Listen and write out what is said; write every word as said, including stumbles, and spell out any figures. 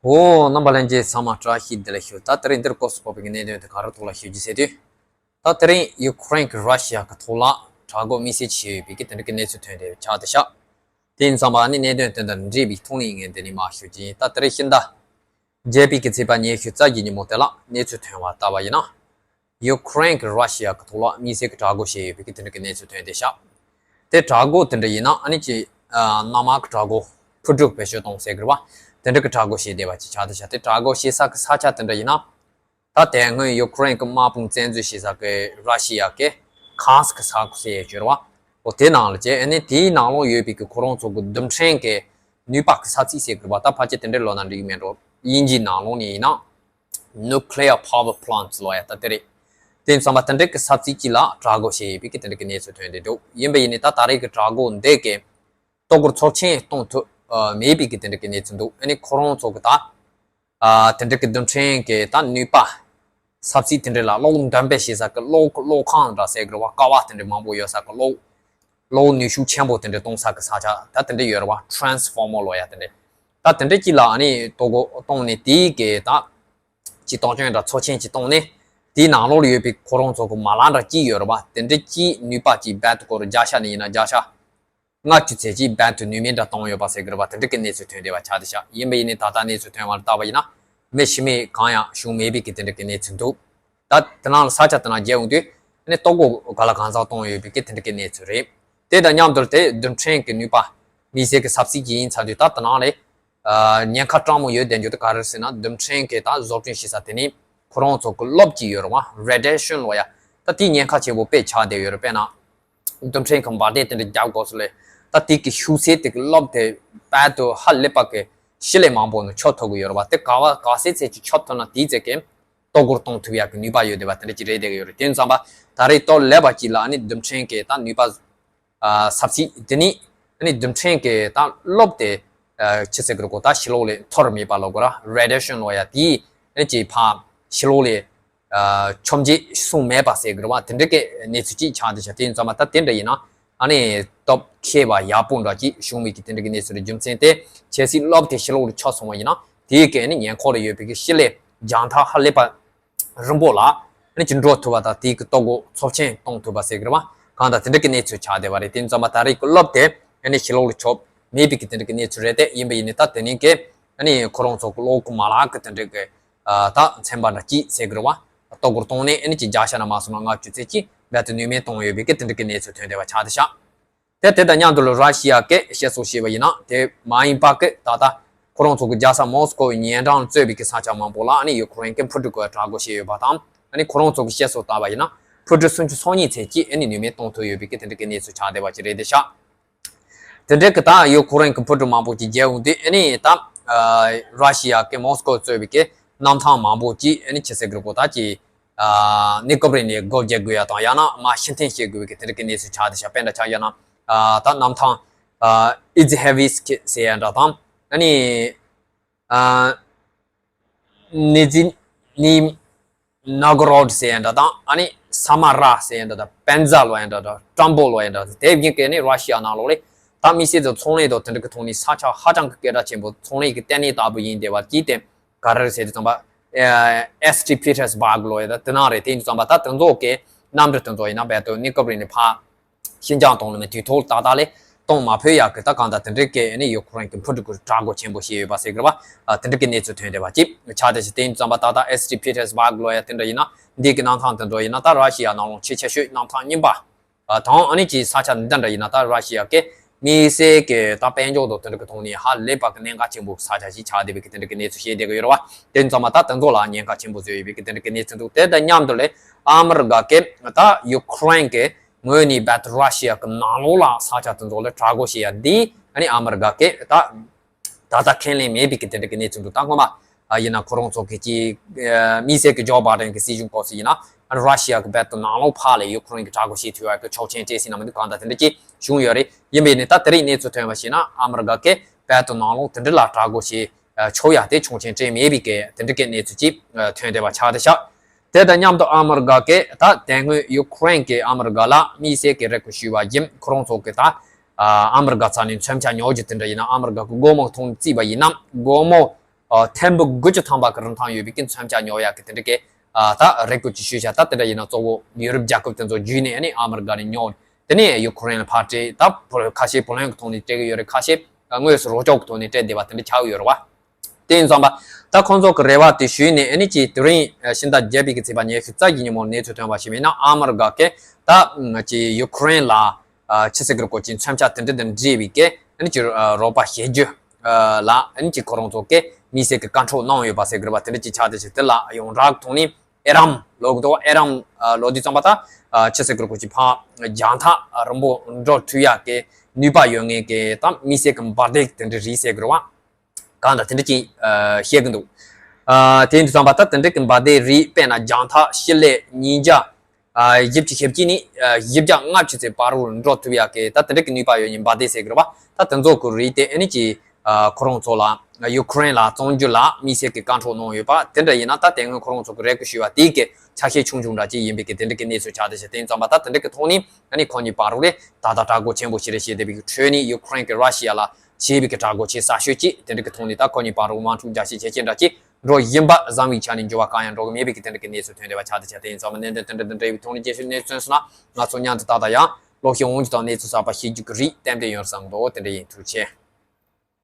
འོ། རྣམ་པ་ལྷན་རྒྱས་ཚང་མ་བཀྲ་ཤིས་བདེ་ལེགས་ཞུ། ད་དེ་རིང་འདིར་སྐོར་སུ་ཕོག་པའི་གནད་དོན་དེ་ག་རེ་ཐོག་ལ་ཞུ་རྒྱུ་ཟེར་དུས། ད་དེ་རིང་ཡུ་ཁུ་རེན་གྱི་ར་ཤི་ཡ་གི་ཐོག་ལ་དྲག་རྒོལ་དམིགས་བསལ་བྱས་ཡོད་པའི་གི་དེ་འདྲ་གི་གནས་ཚུལ་ཐོན་ཏེ་ཆགས་ཏེ་ཤག་དེ་ཡིན་ཙང་མ་ནི་གནད་དོན་དེ་དང་འབྲེལ་བའི་ཐོག་ནས་ངས་འདི་ནས་མར་ཞུ་རྒྱུ་ཡིན། ད་དེ་རིང་ཕྱི་ཟླ་བརྒྱད་པའི་གི་ཚེས་པ་ཉི་ཤུ་རྩ་བརྒྱད་ཉིན་མོ་དེ་ལ་གནས་ཚུལ་ཐོན་པ་ལྟ་བ་ཡིན་ན། ཡུ་ཁུ་རེན་གྱི་ར་ཤི་ཡ་གི་ཐོག་ལ་དམིགས་བསལ་གྱི་དྲག་རྒོལ་བྱས་ཡོད་པའི་གི་དེ་འདྲ་གི་གནས་ཚུལ་ཐོན་ཏེ་ཤག་དེ་དྲག་རྒོལ་དེ་འདྲ་ཡིན་ན་ཨ་ནི་ཅི། ཨ། གནམ་དམག་གི་དྲག་རྒོལ་འཕུར་གྲུ་བེད་སྤྱོད་གཏོང་ཟེར་གི་རེད་བ། དེ་འདྲ་གི་དྲག་རྒོལ་བྱས་བསྡད་པ་ཅིག་ཆགས་ཏེ་ཤག་དེ་དྲག་རྒོལ་བྱེད་ས་གི་ས་ཆ་དེ་འདྲ་ཡིན་ན། ད་དེ་སྔོན་ཡུ་ཁུ་རེན་གྱི་དམག་དཔུང་བཙན་འཛུལ་བྱེད་ས་གི་ར་ཤི་ཡ་གི་ཁཱར་སི་ཀི་ས་ཁུལ་ཟེར་ཡས་ཡོད་རེད་བ། འོ་དེ་ནང་ལ་བྱས། ཨ་ནི་དེའི་ནང་ལོགས་ཡོད་པའི་གི་ཁོ་རང་ཚོ་གི་རྡུལ་ཕྲན་གྱི་ནུས་པ་གི་ས་ཚིགས་ཟེར་གི་རེད་བ། ད་ཕལ་ཆེར་དེ་འདྲའི་ལོ་ན་འགྲིག་གི་མེད་འགྲོ། དབྱིན་ཇིའི་ནང་ལོགས་ནས་ཡིན་ན། Nuclear power plants ལབ་ཡ་ད་དེ་རེད། དེ་ཡིན་ཙང་མ་དེ་འདྲའི་གི་ས་ཚིགས་གཅིག་ལ་དྲག་རྒོལ་བྱས་ཡོད་པའི་གི་དེ་འདྲའི་གི་གནས་ཚུལ་ཐོན་བསྡད་འདུག་ཡིན་པ་ཡིན་ནའི་ད་ད་རེས་གི་དྲག་རྒོལ་འདི་གི་གཏོར་རྒོལ་ཚབས་ཆེན་གཏོང་ཐུབ་ཨ་མེད་པའི་གི་དེ་འདྲའི་གི་གནས་ཚུལ་འདུག་ཨ་ནི་ཁོ་རང་ཚོ་གི་ད་ཨ་དེ་འདྲའི་གི་རྡུལ་ཕྲན་གི་ད་ནུས་པ་ས་ཚིགས་དེ་འདྲའི་ལ་གློག་འདོན་སྤེལ་བྱེད་ས་གི་གློག་གློག་ཁང་འདྲ་ཟེར་གི་རེད་བ། ཀ་བ་དེ་འདྲའི་མང་པོ་ཡོད་ས་གི་གློག་གློག་ནུས་ཤུགས་ཆེན་པོ་དེ་འདྲའི་གཏོང་ས་གི་ས་ཆ་ད་དེ་འདྲའི་ཡོད་རེད་བ། Transformer ལབ་ཡ་དེ་འདྲའི། ད་དེ་འདྲའི་གཅིག་ལ་ཨ་ནི་གཏོར་རྒོལ་གཏོང་ནས་དེའི་གི་ད་ཅིག་གཏོར་སྐྱོན་འདྲ་ཚབས་ཆེན་ཅིག་བཏང་ནས། དེའི་ནང་ལོགས་ལ་ཡོད་པའི་ཁོ་རང་ཚོ་གི་མ་ལག་འདྲ་གཅིག་ཡོད་རེད་བ། དེ་འདྲའི་གཅིག་ནུས་པ་གཅིག་རྦད་དེ་ཁོ་རང་བརྒྱ་ཆ་ནས་ཡིན་ན་བརྒྱ་ཆ་ལྔ་བཅུ་ཙམ་གཅིག་རྦད་དེ་ནུས་མེད་འདྲ་བཏང་ཡོད་པ་ཟེར་གི་རེད་བ། དེ་འདྲ་གི་གནས་ཚུལ་ཐོན་བསྡད་པ་ཆགས་བསྡད་ཤག་ཡིན་པ་ཡིན་ནའི་ད་ལྟ་གནས་ཚུལ་ཐོན་པ་ལ་ལྟ་བ་ཡིན་ན། མི་ཤི་རྨས་གང་ཡང་བྱུང་མེད་པའི་གི་དེ་འདྲ་གི་གནས་ཚུལ་འདུག་ད་དེ་ནང་ལ་ས་ཆ་དེ་ནང་མཇལ་འོང་དུས་ཨ་ནི་གཏོར་རྒོལ་ག་ལ་གང་འཚམ་གཏོང་ཡོད་པའི་གི་དེ་འདྲ་གི་གནས་ཚུལ་རེད། དེ་དང་མཉམ་དུ་དེ་རྡུལ་ཕྲན་གི་ནུས་པ་དམིགས་བསལ་གི་ས་ཚིགས་གཅིག་ཡིན་ཚར་དུས་ད་དེ་ནང་ལ། ཨ། ཉེན་ཁ་སྤྲང་མོ་ཡོད་བསྡད་རྒྱུ་དེ་ག་རེ་ཟེར་ན། རྡུལ་ཕྲན་གྱི་ད་བཟོ་སྐྲུན་བྱེད་ས་དེ་ནི་ཁོ་རང་ཚོ་གི་རླབས་ཀྱི་ཡོད་རེད་བ། Radiation ལབ་ཡ། ད་དེའི་ཉེན་ཁ་ཆེན་པོ་དཔེ་ཆགས་བསྡད་ཡོད་རེད། དཔེར་ན། རྡུལ་ཕྲན་གྱི་འབར་མདེལ་དེ་འདྲ་རྒྱག་དགོས་སོང་ལས། ད་དེ་གི་ཤུགས་ཚད་དེ་གི་རླབས་དེ་རྦད་དེ་ཧ་ལས་པ་གི་ཞི་ལས་མང་པོ་ནས་ཆོད་ཐུབ་གི་ཡོད་རེད་བ། དེ་ག་བ་ག་ཚད་ཚད་ཅིག་ཆོད་ཐུབ་ན་དེའི་ཚད་ཀྱི་གཏོར་རྒོལ་གཏོང་ཐུབ་ཡག་གི་ནུས་པ་ཡོད་བསྡད་པ་དེ་འདྲ་ཅིག་རེད་བསྡད་གི་ཡོད་རེད། དེ་ཙམ་པ་ད་རེས་གཏོར་ལེབ་པ་ཅིག་ལ་ཨ་ནི་རྡུལ་ཕྲན་གྱི་ད་ནུས་པ། ཨ། ས་ཚིགས་དེ་ནི་ཨ་ནི་རྡུལ་ཕྲན་གྱི་ད་རླབས་དེ། ཨ། ཆི་ཟེར་གི་རེད་གོ། ད་ཕྱི་ལོགས་ལ་འཐོར་མེད་པ་ལབ་དགོས་ར། Radiation ལབ་ཡ་དེ་ཨ་ནི་ཅིག་ཕར་ཕྱི་ལོགས་ལ། ཨ། མཆོང་རྒྱུ་སོང་མེད་པ་ཟེར་གི་རེད་བ། དེ་འདྲ་གི་གནས་ཚུལ་ཅིག་ཆགས་བསྡད་ཤག་དེ་ཡིན་ཙང་མ་ད་དེ་འདྲ་ཡིན་ན་ཨ་ནི་སྟོབས་མཁས་པ་ཡག་པོ་འདྲ་ཅིག་བྱུང་བའི་གི་དེ་འདྲ་གི་གནས་ཚུལ་རེད། རྒྱུ་མཚན་དེ་གལ་སྲིད་རླབས་དེ་ཕྱི་ལོགས་ལ་ཆོད་སོང་བ་ཡིན་ན་དེའི་གི་ཨ་ནི་ཉེ་འཁོར་ལ་ཡོད་པའི་གི་ཞི་ལས་རྒྱང་ཐག་ཧ་ལས་པ་རིང་པོ་ལ་ཨ་ནི་ཅིག་འགྲོ་ཐུབ་པ་དང་། དེའི་གི་གཏོར་རྒོལ་ཚབས་ཆེན་གཏོང་ཐུབ་པ་ཟེར་གི་རེད་བ། གང་ལྟར་དེ་འདྲ་གི་གནས་ཚུལ་ཆགས་བསྡད་པ་རེད། དེ་ཡིན་ཙང་མ་ད་རེས་གི་རླབས་དེ་ཨ་ནི་ཕྱི་ལོགས་ལ་ཆོད་མེད་པའི་གི་དེ་འདྲ་གི་གནས་ཚུལ་རེད། དེ་ཡིན་པ་ཡིན་ནའི་ད་དེ་ནི་གི་ཨ་ནི་ཁོ་རང་ཚོ་གི་གློག་གི་མ་ལག་གི་དེ་འདྲ་གི། ཨ། ད་ཚན་པ་འདྲ་གཅིག་ཟེར་གི་རེད་བ། གཏོར་རྒོལ་གཏོང་ནས་ཨ་ནི་ཅིག་བརྒྱ་ཆ་ནས་མར་སོང་ན་ལྔ་བཅུ་ཙམ་ཅིག་རྦད་དེ་ནུས་མེད་གཏོང་ཡོད་པའི་གི་དེ་འདྲ་གི་གནས་ཚུལ་ཐོན་བསྡད་པ་ཆགས་བསྡད་ཤག་དེ་དེ་དང་མཉམ་དུ་ལ་ར་ཤི་ཡ་གིས་བཤད་སྲོལ་བྱས་པ་ཡིན་ན། དེ་མ་ཡིན་པ་གི་ད་ལྟ་ཁོ་རང་ཚོ་གི་རྒྱལ་ས་མོ་སི་ཀོ་ཡི་ཉེ་འགྲམ་གཙོས་པའི་གི་ས་ཆ་མང་པོ་ལ་ཨ་ནི་ཡུ་ཁུ་རེན་གྱི་འཕུར་གྲུ་གིས་དྲག་རྒོལ་བྱས་ཡོད་པ་དང་། ཨ་ནི་ཁོ་རང་ཚོ་གི་བཤད་སྲོལ་ལྟར་བ་ཡིན་ན་འཕུར་གྲུ་སུམ་ཅུ་སོ་གཉིས་ཚད་ཅིག་ཨ་ནི་ནུས་མེད་གཏོང་ཐུབ་ཡོད་པའི་གི་དེ་འདྲ་གི་གནས་ཚུལ་ཆགས་བསྡད་པ་ཅིག་རེད་བསྡད་ཤག་དེ་འདྲའི་གི་ད་ཡུ་ཁུ་རེན་གྱི་འཕུར་གྲུ་མང་པོ་ཅིག་མཇལ་འོང་དུས་ཨ་ནི་ད། ཨ། ར་ཤི་ཡ་གི་མོ་སི་ཀོ་གཙོས་པའི་གི་གནམ་ཐང་མང་པོ་ཅིག་ཨ་ནི་ཆི་ཟེར་གི་རེད་གོ། ད་ཅིག་ཨ། གནས་སྐབས་རིང་ནས་སྒོ་རྒྱག་དགོས་ཡ་དང་། ཡང་ན་མར་ཕྱིར་འཐེན་བྱེད་དགོས་པའི་གི་དེ་འདྲ་གི་གནས་ཚུལ་ཆགས་བསྡད་ཤག་དཔེར་ན་ཆ་བཞག་ན། ཨ། ད་གནམ་ཐང་། ཨ། Izhevsk ཟེར་ཡ་འདྲ་དང་། ཨ་ནི། ཨ། Nizhny Novgorod ཟེར་ཡ་འདྲ་དང་། ཨ་ནི་Samara ཟེར་ཡ་འདྲ་དང་། Penza ལབ་ཡ་འདྲ་དང་། Tambov ལབ་ཡ་འདྲ་དང་། དེ་བཞིན་གི་ནི་ར་ཤི་ཡ་ནང་ལོགས་ལ་ད་དམིགས་བསལ་དུ་ཚོང་ལས་དང་དེ་འདྲ་གི་ཐོག་ནས་ས་ཆ་ཧ་ཅང་གི་སྐད་གྲགས་ཆེན་པོ། ཚོང་ལས་ཀྱི་ལྟེ་གནས་ལྟ་བུ་ཡིན་བསྡད་པ་ཅིག་དེ་ག་རེ་རེད་ཟེར་དུས་ཙམ་པ། ཨ། Saint Petersburg ལབ་ཡ་ད་དེ་ནང་རེད། དེ་ཡིན་དུས་ཙམ་པ་ད་དེ་ཚོ་གི་གནམ་གྲུ་དེ་ཚོ་ཡིན་ན་རྦད་དེ་གནས་སྐབས་རིང་ནས་ཕར། ཤིན་ཅང་གཏོང་ལ་མི་དུས་ཐོག་ཏག་ཏག་ལས་གཏོང་མ་ཕོད་ཡག་གི་ད་གང་ལྟར་དེ་འདྲའི་སྐད་ནི་ཡུ་ཁུ་རེན་གྱི་འཕུར་གྲུ་གུ་དྲག་རྒོལ་ཆེན་པོ་བྱས་ཡོད་པ་ཟེར་གི་རེད་བ། ཨ། དེ་འདྲ་གི་གནས་ཚུལ་ཐོན་བསྡད་པ་ཅིག་ཆགས་བསྡད་ཤག་དེ་ཡིན་དུས་ཙམ་པ་ད་ལྟ་Saint Petersburg ལབ་ཡ་དེ་འདྲ་ཡིན་ན། འདི་གི་གནམ་ཐང་དེ་འདྲ་ཡིན་ན་ད་ར་ཤི་ཡ་ནང་ལོགས་ཆེས་ཆེ་ཤོས་གནམ་ཐང་རྙིང་པ། ཨ། དང་ཨ་ནི་ཅིག་ས་ཆ་འདི་འདྲ་ཡིན་ན་ད་ར་ཤི་ཡ་གི་དམིགས་བསལ་གི་ད་དཔལ་འབྱོར་དང་དེ་འདྲ་གི་ཐོག་ནས་ཧ་ལས་པ་གི་གནད་འགག་ཆེན་པོ་གི་ས་ཆ་ཞིག་ཆགས་བསྡད་པའི་གི་དེ་འདྲ་གི་གནས་ཚུལ་བཤད་བསྡད་གི་ཡོད་རེད་བ། དེ་ཡིན་དུས་ཙམ་པ་ད་དེ་ཚོ་ལ་ཉེན་ཁ་ཆེན་པོ་བཟོས་ཡོད་པའི་གི་དེ་འདྲ་གི་གནས་ཚུལ་འདུག་དེ་དང་མཉམ་དུ་ལས་ཨ་མི་རི་ཀ་གི་ད་ཡུ་ཁུ་རེན་གི་ངོས་ནས་རྦད་དེ་ར་ཤི་ཡ་གི་ནང་ལོགས་ལ་ས་ཆ་དེ་ཚོ་ལ་དྲག་རྒོལ་བྱེད་ཡ་འདི་ཨ་ནི་ཨ་མི་རི་ཀ་གི་ད་ད་ལྟ་ཁས་ལེན་མེད་པའི་གི་དེ་འདྲ་གི་གནས་ཚུལ་འདུག་ད་སྔོན་མ་ཡིན་ན་ཁོ་རང་ཚོ་གི་ཅིག་དམིགས་བསལ་གི་ཇོ་བྷའི་ཌེན་གི་སྲིད་གཞུང་སྐབས་སུ་ཡིན་ན་ཨ་ནི་ར་ཤི་ཡ་གི་རྦད་དེ་ནང་ལོགས་ཕར་ལ་ཡུ་ཁུ་རེན་གི་དྲག་རྒོལ་བྱེད་ཐུབ་ཡ་གི་ཆོག་མཆན་སྤྲད་ཟིན་ན་མི་འདུག་གང་ལྟར་དེ་འདྲ་ཅིག་བྱུང་ཡོད་རེད། ཡིན་པས་ནི་ད་དེ་རིང་གནས་ཚུལ་ཐོན་པ་ཞིག་ན་ཨ་མི་རི་ཀ་གི་རྦད་དེ་ནང་ལོགས་དེ་འདྲ་ལ་དྲག་རྒོལ་བྱེད་ཆོག་ཡ་དེ་ཆོག་མཆན་སྤྲད་མེད་པའི་གི་དེ་འདྲ་གི་གནས་ཚུལ་ཅིག་ཐོན་བསྡད་པ་ཆགས་བསྡད་ཤག་དེ་དང་མཉམ་དུ་ཨ་མི་རི་ཀ་གི་ད་དེ་སྔོན་ཡུ་ཁུ་རེན་གི་ཨ་མི་རི་ཀ་ལ་དམིགས་བསལ་གི་རེ་སྐུལ་ཞུས་པ་བཞིན་ཁོ་རང་ཚོ་གི་ད་ཨ་མི་རི་ཀ་ཚ་ནས་མཚོན་ཆ་ཉོ་རྒྱུ་དེ་འདྲ་ཡིན་ན་ཨ་མི་རི་ཀ་གི་སྒོར་མོ་ཐོག་ནས་བརྩིས་པ་ཡིན་ན་སྒོར་མོ་ ཐེར་འབུམ་དགུ་བཅུ་ཐམ་པ་གི་རིན་ཐང་ཡོད་པའི་གི་མཚོན་ཆ་ཉོ་ཡག་གི་དེ་འདྲ་གི་ད་རེ་སྐུལ་ཅིག་ཞུས་བཞག་ད་དེ་འདྲ་ཡིན་ན་གཙོ་བོ་ཡུ་རོབ་རྒྱལ་ཁབ་དེ་ཚོ་བརྒྱུད་ནས་ཨ་ནི་ཨ་མི་རི་ཀ་ནས་ཉོ། དེ་ནས་ཡུ་ཁུ་རེན་ལ་ཕར་སྤྲད། ད་བོད་ཁ་ཤས་བུ་ལོན་གི་ཐོག་ནས་སྤྲད་གི་ཡོད་རེད། ཁ་ཤས་དངོས་སུ་རོགས་སྐྱོར་གི་ཐོག་ནས་སྤྲད་བསྡད་པ་དེ་འདྲ་ཆགས་ཀྱི་ཡོད་རེད་བ། དེ་ཡིན་ཙང་པ་ད་ཁོང་ཚོ་གི་རེ་བ་དེ་ཞུས་ནས་ཨ་ནི་ཅིག་དེ་རིང་ཕྱི་ཟླ་བརྒྱད་པའི་གི་ཚེས་པ་ཉི་ཤུ་རྩ་བཞི་ཉིན་མོར་གནས་ཚུལ་ཐོན་པ་ཞིག་ཡིན་ན་ཨ་མི་རི་ཀ་གི་ད་ཅིག་ཡུ་ཁུ་རེན་ལ་ཆི་ཟེར་གི་རེད་གོ་ཅིག་མཚོན་ཆ་དེ་འདྲ་དང་འབྲེལ་བའི་གི་ཨ་ནི་ཅིག་རོགས་པ་བྱེད་རྒྱུ་ལ་ཨ་ནི་ཅིག་ཁོ་རང་ཚོ་གི་དམིགས་བསལ་གི་བཀའ་འཁྲོལ་གནང་ཡོད་པ་ཟེར་གི་རེད་བ། དེ་འདྲ་ཅིག་ཆགས་བསྡད་ཤག་དེ་ལ་ཡོངས་གྲགས་ཐོག་ནས་ཨེ་རམ་ལབ་གི་འདུག་ཨེ་རམ་ལབ་དུས་ཙམ་པ་ད་ཆི་ཟེར་གི་རེད་གོ་ཅིག་ཕར་རྒྱང་ཐག་རིང་པོ་འགྲོ་ཐུབ་ཡག་གི་ནུས་པ་ཡོད་མཁན་གི་ད་དམིགས་བསལ་གི་འབར་མདེལ་དེ་འདྲ་རེད་ཟེར་གི་རེད་བ། གང་ལྟར་དེ་འདྲ་ཅིག་བཤད་གི་འདུག་དེ་ཡིན་དུས་ཙམ་པ་ད་དེ་འདྲ་གི་འབར་མདེལ་རེད། དཔེར་ན་རྒྱང་ཐག་སྤྱི་ལེ་ཉིས་བརྒྱ་བཞི་བཅུ་ཞེ་གཅིག་ནས་བཞི་བརྒྱ་ལྔ་བཅུ་ཙམ་བར་དུ་འགྲོ་ཐུབ་ཡག་གི་ད་དེ་འདྲ་གི་ནུས་པ་ཡོད་མཁན་འབར་མདེལ་ཟེར་གི་རེད་བ། ད་དེ་ཚོ་གི་རིགས་དེ་ཨ་ནི་ཅིག་ཁོ་རང་ཚོ་ལ་ཡུ་ཁུ་རེན་ལ་བཙོང་རྒྱུ་ལ་དམིགས་བསལ་གི་བཀའ་འཁྲོལ་གནང་ཡོད་པ་དེ་འདྲ་ཡིན་ན་ད་དེ་སྔོན་ཁོ་རང་ཚོ་གི་རེ་སྐུལ་ཞུས་པ་དེ་གི་ཆ་ཤས་ཆུང་ཆུང་འདྲ་ཅིག་ཡིན་པའི་གི་དེ་འདྲ་གི་གནས་ཚུལ་ཆགས་བསྡད་ཤག་དེ་ཡིན་ཙམ་པ་ད་དེ་འདྲ་གི་ཐོག་ནས་ཨ་ནི་ཁོང་གཉིས་བར་དུ་ལས་ད་ལྟ་དྲག་རྒོལ་ཆེན་པོ་ཞིག་རེད་བཤད་བསྡད་པའི་གི་ཁྲོད་ནས་ཡུ་ཁུ་རེན་གི་ར་ཤི་ཡ་ལ་བྱས་པའི་གི་དྲག་རྒོལ་ཆེ་ས་ཤོས་ཅིག་དེ་འདྲ་གི་ཐོག་ནས་ད་ཁོ་གཉིས་བར་དུ་དམག་འཁྲུག་རྒྱག་ཤས་ཇེ་ཆེ་འདྲ་ཅིག་འགྲོ་བཞིན་པ་བཟང་བའི་ཆ་ནས་འགྱུར་བ་གང་ཡང་འགྲོ་གི་མེད་པའི་གི་དེ་འདྲ་གི་གནས་ཚུལ་ཐོན་བསྡད་པ་ཆགས་བསྡད་ཤག་དེ་ཡིན་ཙང་མ་གནད་དོན་དེ་འདྲ་དང་འབྲེལ་བའི་ཐོག་ནས་རྒྱས་ཤོས་གནས་ཚུལ་སོང་ན་ང་ཚོ་མཉམ་དུ་ཏག་ཏག་ཡང་ལོག་ཤེས་འོང་རྒྱུ་དང་གནས་ཚུལ་གསར་པ་ཤེས་རྒྱུ་གི་རིགས་ཏན་ཏན་ཡོང་བསམ་འདུག་དེ་འདྲ་ཡིན། ཐུགས་རྗེ་ཆེ།